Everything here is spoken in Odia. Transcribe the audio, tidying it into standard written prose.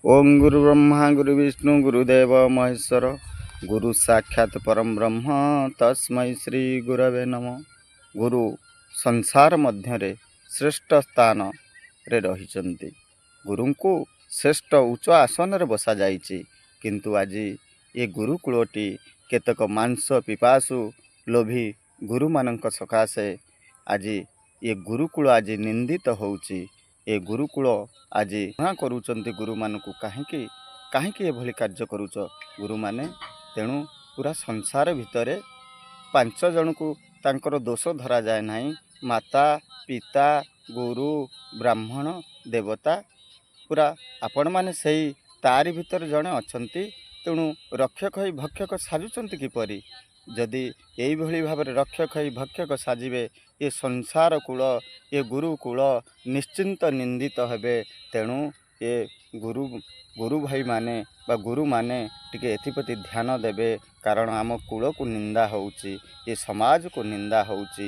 ଓಂ ଗୁରୁ ବ୍ରହ୍ମା ଗୁରୁ ବିଷ୍ଣୁ ଗୁରୁଦେବ ମହେଶ୍ୱର, ଗୁରୁ ସାକ୍ଷାତ ପରମ ବ୍ରହ୍ମ ତସ୍ମୈ ଶ୍ରୀ ଗୁରବେ ନମ। ଗୁରୁ ସଂସାର ମଧ୍ୟରେ ଶ୍ରେଷ୍ଠ ସ୍ଥାନରେ ରହିଛନ୍ତି। ଗୁରୁଙ୍କୁ ଶ୍ରେଷ୍ଠ ଉଚ୍ଚ ଆସନରେ ବସାଯାଇଛି। କିନ୍ତୁ ଆଜି ଏ ଗୁରୁକୂଳଟି କେତେକ ମାଂସ ପିପାସୁ ଲୋଭୀ ଗୁରୁମାନଙ୍କ ସକାଶେ ଆଜି ଏ ଗୁରୁକୂଳ ଆଜି ନିନ୍ଦିତ ହେଉଛି। ଏ ଗୁରୁକୂଳ ଆଜି ଘୃଣା କରୁଛନ୍ତି ଗୁରୁମାନଙ୍କୁ। କାହିଁକି କାହିଁକି ଏଭଳି କାର୍ଯ୍ୟ କରୁଛ ଗୁରୁମାନେ? ତେଣୁ ପୁରା ସଂସାର ଭିତରେ 5 ଜଣଙ୍କୁ ତାଙ୍କର ଦୋଷ ଧରାଯାଏ ନାହିଁ। ମାତା, ପିତା, ଗୁରୁ, ବ୍ରାହ୍ମଣ, ଦେବତା। ପୁରା ଆପଣମାନେ ସେଇ ତାରି ଭିତରେ ଜଣେ ଅଛନ୍ତି। ତେଣୁ ରକ୍ଷକ ହୋଇ ଭକ୍ଷକ ସାଜୁଛନ୍ତି କିପରି? ଯଦି ଏଇଭଳି ଭାବରେ ରକ୍ଷକ ହୋଇ ଭକ୍ଷକ ସାଜିବେ, ଏ ସଂସାର କୂଳ, ଏ ଗୁରୁକୂଳ ନିଶ୍ଚିନ୍ତ ନିନ୍ଦିତ ହେବେ। ତେଣୁ ଏ ଗୁରୁ ଭାଇମାନେ ବା ଗୁରୁମାନେ ଟିକେ ଏଥିପ୍ରତି ଧ୍ୟାନ ଦେବେ, କାରଣ ଆମ କୂଳକୁ ନିନ୍ଦା ହେଉଛି, ଏ ସମାଜକୁ ନିନ୍ଦା ହେଉଛି।